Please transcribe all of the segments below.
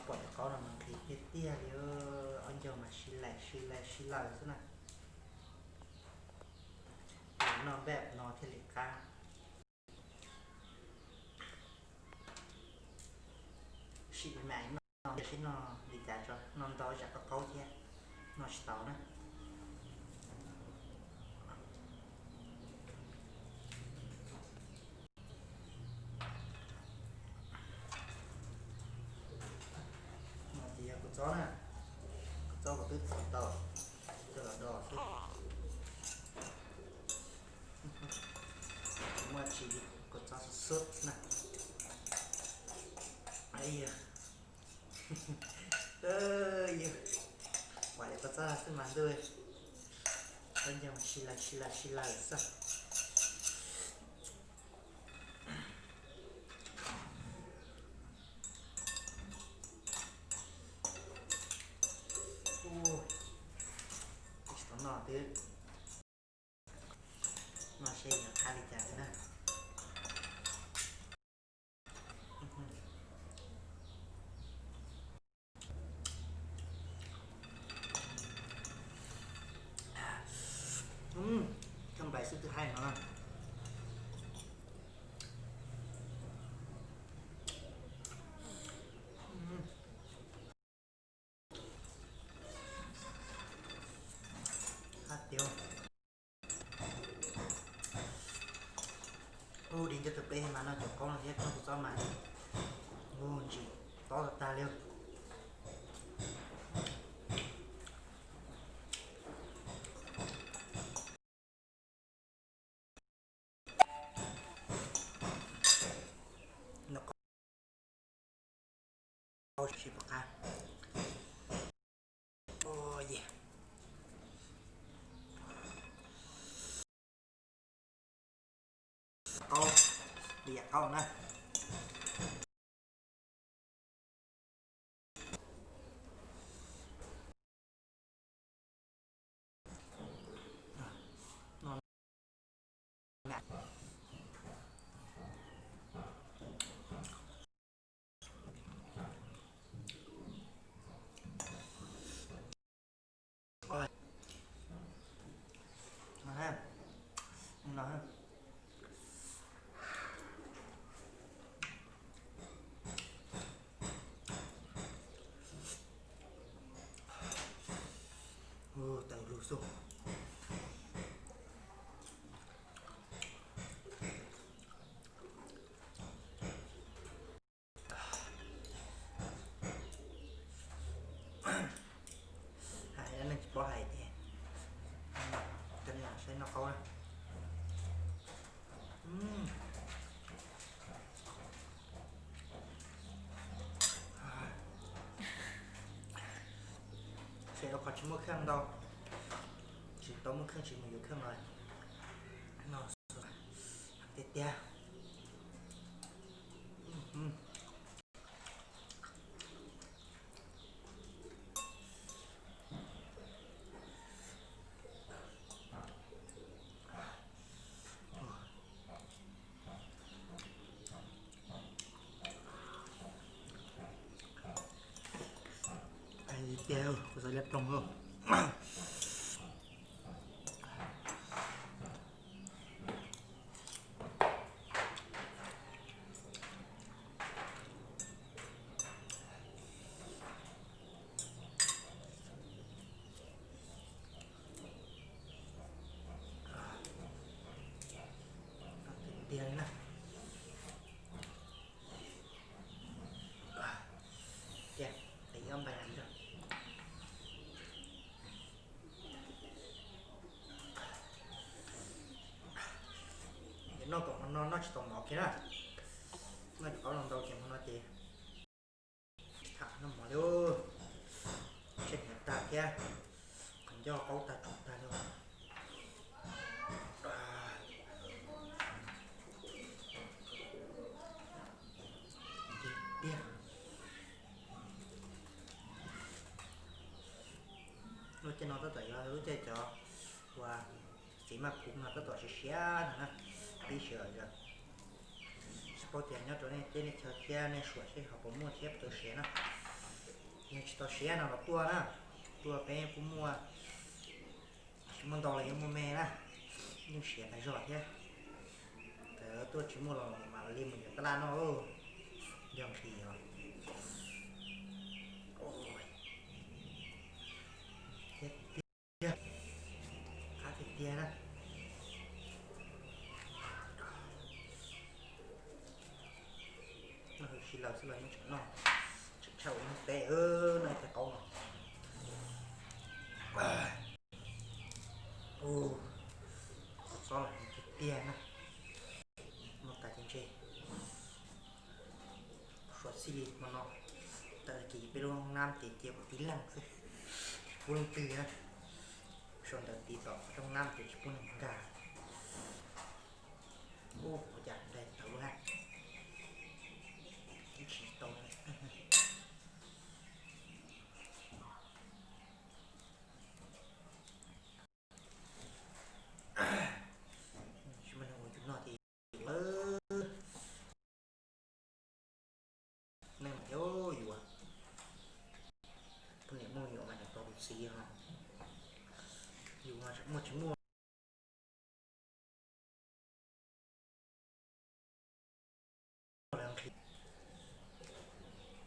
Pom cov qaub no mas nqhis tiag tiag li, ob ncaug mas sib laim sib laim sib laws xwb na. Tus noj npaj no thiaj li qab. Sim mam noj, sib noj li cas tso, noj ntau zam qaub qaub thiab, noj tsis tau na. No ces yog kua txob na, kua txob kuv twb txhom tau, coj los do xwb. Muaj tsis li kua txob xub xub na. Yog, yog, pom li kua txob xwb mas ntuj, peb ncaug sib laws sib laws sib laws xwb. Ub, tsis tau noj twb, noj seb yog qab li cas xwb na. Coj npais xwb twb haib no na. Hab tiag. Ub, di nco tus peb mas noj cov qaub no thiab noj kua txob mas, ub, ntsim tob tag tag li. Noj qaub tsis pom qab. Ua, qaub, li yam qaub na. Ua, tawm lug xwb. Hais neeg tsis paub hais ces, coj nej saib noj qaub na. Ces rau qhov tsis muaj kheej ntau, tsis tau muaj kheej tsis mus yuav kheej los no tiag tiag. Tiag, kuv xav liab ploog lauj. Tiag li na. Tiag, ib ob npaig heev. Ces noj tom hmo no noj tsis tau mov kiag na. Noj cov qaub no ntau ces hmo no ces tham noj mov li. Tshaib hniav tag thiab, qhov ncauj qaub tag tsuag tag li. Tiag. Lub caij no tab tom yog lub caij cov uas txiv maj khuv no tab tom siav siav no na, pib siav zog. Tsis paub tias nyob rau nej teb nej chaw thiab nej suam seb ho puas muaj thiab puas tau siav na. Yog tsis tau siav no los tuaj na, tuaj peb kuj muaj, tsis muaj ntau los yeej muaj me na, yeej siav tas zog thiab. Txawm tuaj tsis muaj los mam li mus yuav tab laj noj, yog nqhis os. Thiab tiag, qab tiag tiag na. Noj hwm si lawm xwb los yeej tseem noj, tseem tshaj ua ib teb, noj ib teg qaub no. Ua, xob los tiag tiag na, noj tas ces ntshe suav txij li hmo no, tawm tag kis peb lub hoob nab ces cia kuv tib leeg xwb, tsis pub leej twg na. Sau ntawv tiv tom hoob nab ces tsis pub neeg nkag. Ua cas dai tawv lub hab, tsis tau. Tsis muaj neeg ua yus noj ces yus lawm. Neeg mas thiab yus, poj niam muaj me nyuam mas tseem tau tus txiv ho, yus mas tseem muaj tsis muaj.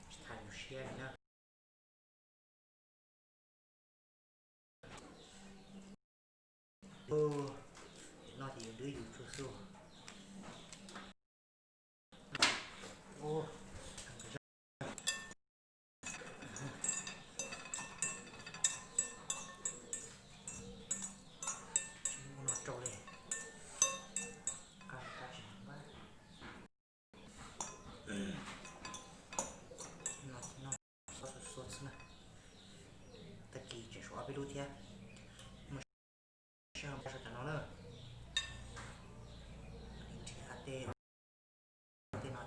Tsis tham yus siab li na. Noj ces yus twb yus tsuag xwb. Ua no rau li, qab tsis mas. Noj xob xuav xwb na. Tag kis tseem suav ob peb lub thiab. Muaj sij hawm sau cov no na. Nrhiav tej, tej no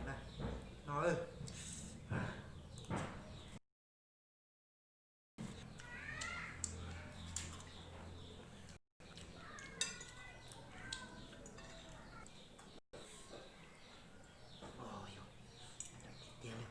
na. No. Tiag li.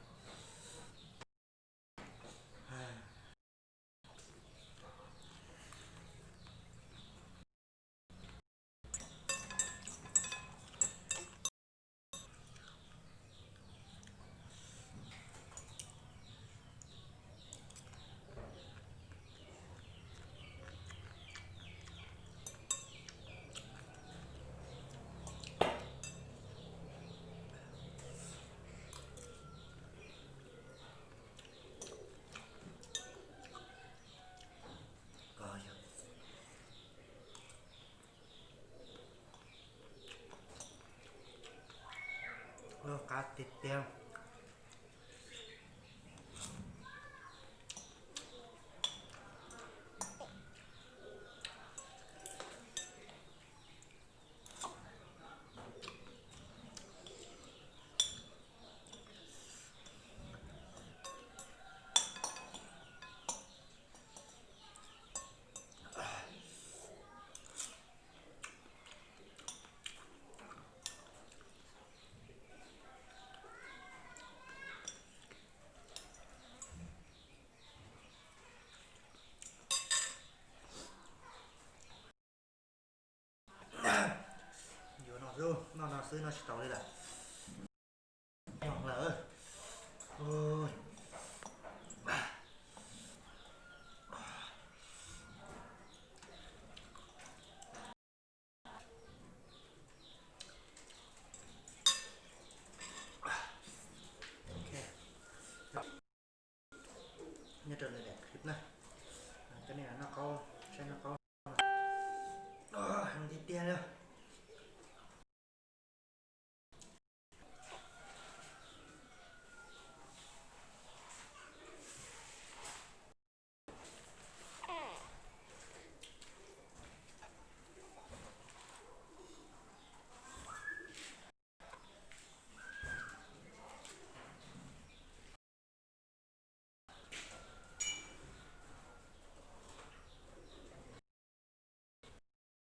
Qab tiag tiag. Yuav no xwb, noj no xwb noj tsis tau li lawm. Lawm. Nyob rau lwm daim clip na, coj nej los noj qaub, saib noj qaub.